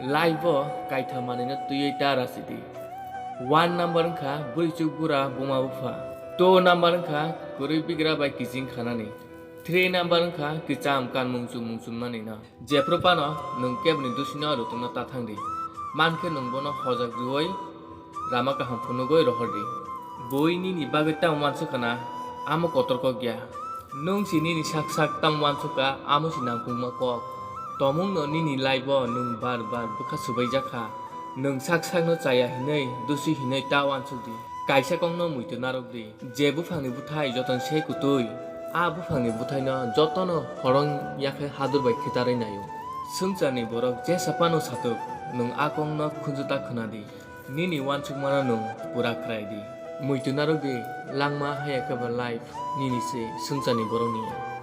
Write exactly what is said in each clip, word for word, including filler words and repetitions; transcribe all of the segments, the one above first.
Life o kaitham manwino twiwi ta rw sidi. One number wngkha bwrwichuk bura buma bupha. Two number wngkha kwrwi bigra bai kiching khanani. Three number wngkha kwcham kanmung chumung chumnanino. Jephru phano nwng keboni dusino rwtwkno ta thangdi. Mankhe nwng bono hojak rwui rama kaham phunugui rohordi. Bui nini bagwi tamo uansukha na, amo kotor kok ya. Nwng si nini sak sak tamo uansukha, amo si nangkukma kok. Tomungno nini life o nwng bar bar bwkha swbaijakha. Nwng sak sakno chaya hinwi, dusi hinwi ta uansukdi. Kaisa kokno muitu narwkdi. Je buphangni bwthai jotono se kwtwi, a buphangni bwthaino jotono horong yakhe hadur bai khitarwi naio. Swngcharni borok jesa phano satok, nwng a kokno khunju ta khwnadi. Nini uansukmano nwng pura khwlaidi. Muitu narwkdi, langma haya khe ba life nini se, swngcharni borokni ya.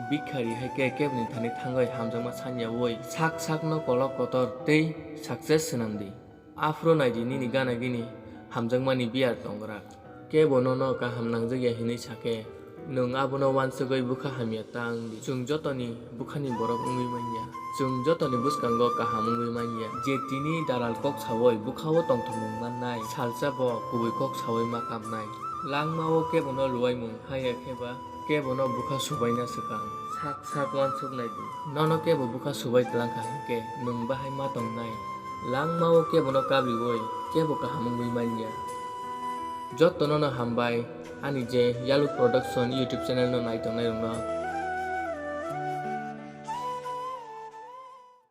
Bikha ri hai khe keboni thani thangwi hamjakma sanya ui sak sakno kolok kotor tei success swnamdi. Aphuru naidi nini gana gini hamjakmani biyar tongra. Kebo nono kaham nangjak ya hinwi sakhe, nwng abono uansugwi bwkha hamya ta wngdi. Chwng jotoni bwkhani borok wngwi manya. Chwng jotoni bwskango kaham wngwi manya. Je tini dalal kok sawi bwkhao tongthokmung mannai, salsa bo kubui kok sawi ma kamnai. Langmao kebono luaimung haya khe ba kebono bwkha subaina swkang. Sak sak uansuk naidi. Nono kebo bwkha subai twlang kha hinkhe nwng bahai ma tongnai. Langmao kebono kabriui kebo kaham wngwi manya. Jottono no hambai ani je Yaluk Production YouTube channel no nai tongnai rokno.